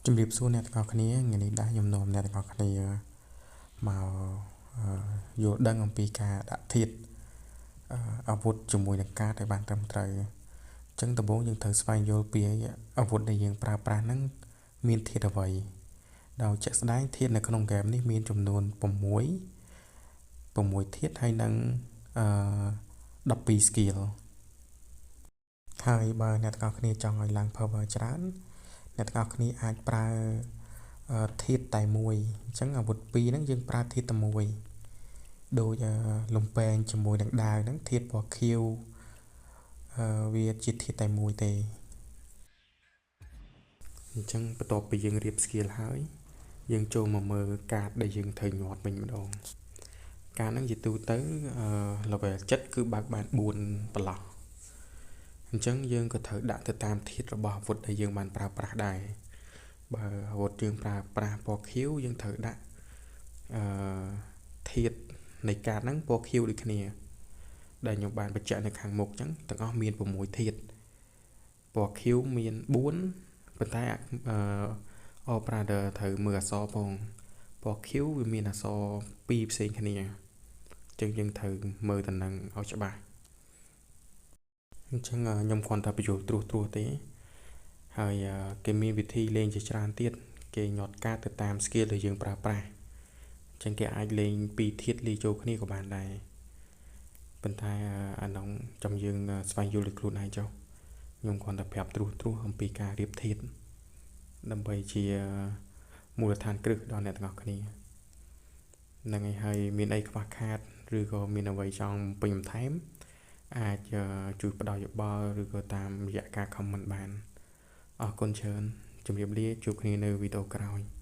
ជំរាបសួរអ្នកទាំងអស់គ្នាថ្ងៃនេះដែរខ្ញុំនាំអ្នកទាំងអស់គ្នាមកយល់ដឹងអំពីការដាក់ធាតុអាវុធជាមួយនឹងកាតឲ្យបានត្រឹមត្រូវអញ្ចឹងដំបូងយើងត្រូវស្វែងយល់ពីអាវុធដែលយើងប្រើប្រាស់ហ្នឹងមានធាតុអ្វីដោយជាក់ស្ដែងធាតុនៅក្នុងហ្គេមនេះមានចំនួន6ធាតុហើយនឹងអឺ12 skill ហើយបើអ្នកទាំងអស់គ្នាចង់ឲ្យឡើង power ច្រើនអ្នកទាំងអស់គ្នាអាចប្រើធាតុតែមួយអញ្ចឹងអាវុធពីរហ្នឹងយើងប្រើធាតុតែមួយដូចលំពែងជាមួយនឹងដាវហ្នឹងធាតុពណ៌ខៀវវាជាធាតុតែមួយទេអញ្ចឹងបន្ទាប់ពីយើងរៀប skill ហើយយើងចូលមកមើលកាតដែលយើងត្រូវញាត់វិញម្ដងកាតហ្នឹងជាទូទៅ level 7គឺបើកបាន4ប្រឡោះអញ្ចឹងយើងក៏ត្រូវដាក់ទៅតាមធាតុរបស់អាវុធដែលយើងបានប្រើប្រាស់ដែរបើអាវុធយើងប្រើប្រាស់ពណ៌ខៀវយើងត្រូវដាក់អឺធាតុនៃកាតហ្នឹងពណ៌ខៀវដូចគ្នាដែលខ្ញុំបានបញ្ជាក់នៅខាងមុខអញ្ចឹងទាំងអស់មាន6ធាតុពណ៌ខៀវមាន4ប៉ុន្តែអឺ All Brother ត្រូវមើលអក្សរផងពណ៌ខៀវវាមានអក្សរពីរផ្សេងគ្នាអញ្ចឹងយើងត្រូវមើលតំណែងឲ្យច្បាស់អញ្ចឹងខ្ញុំគ្រាន់តែបញ្យល់ត្រួសត្រាសទេហើយគេមានវិធីលេងជាច្រើនទៀតគេញាត់កាតទៅតាម skill ដែលយើងប្រើប្រាស់អញ្ចឹងគេអាចលេងពីរធាតុលាយចូលគ្នាក៏បានដែរប៉ុន្តែអានោះចាំយើងស្វែងយល់ដោយខ្លួនឯងចុះខ្ញុំគ្រាន់តែប្រាប់ត្រួសត្រាសអំពីការរៀបធាតុដើម្បីជាមូលដ្ឋានគ្រឹះដល់អ្នកទាំងអស់គ្នាហ្នឹងហើយហើយមានអីខ្វះខាតឬក៏មានអ្វីចង់ពេញបន្ថែមអាចជួយផ្ដល់យោបល់ឬក៏តាមរយៈការ comment បានអរគុណច្រើនជម្រាបលាជួបគ្នានៅវីដេអូក្រោយ។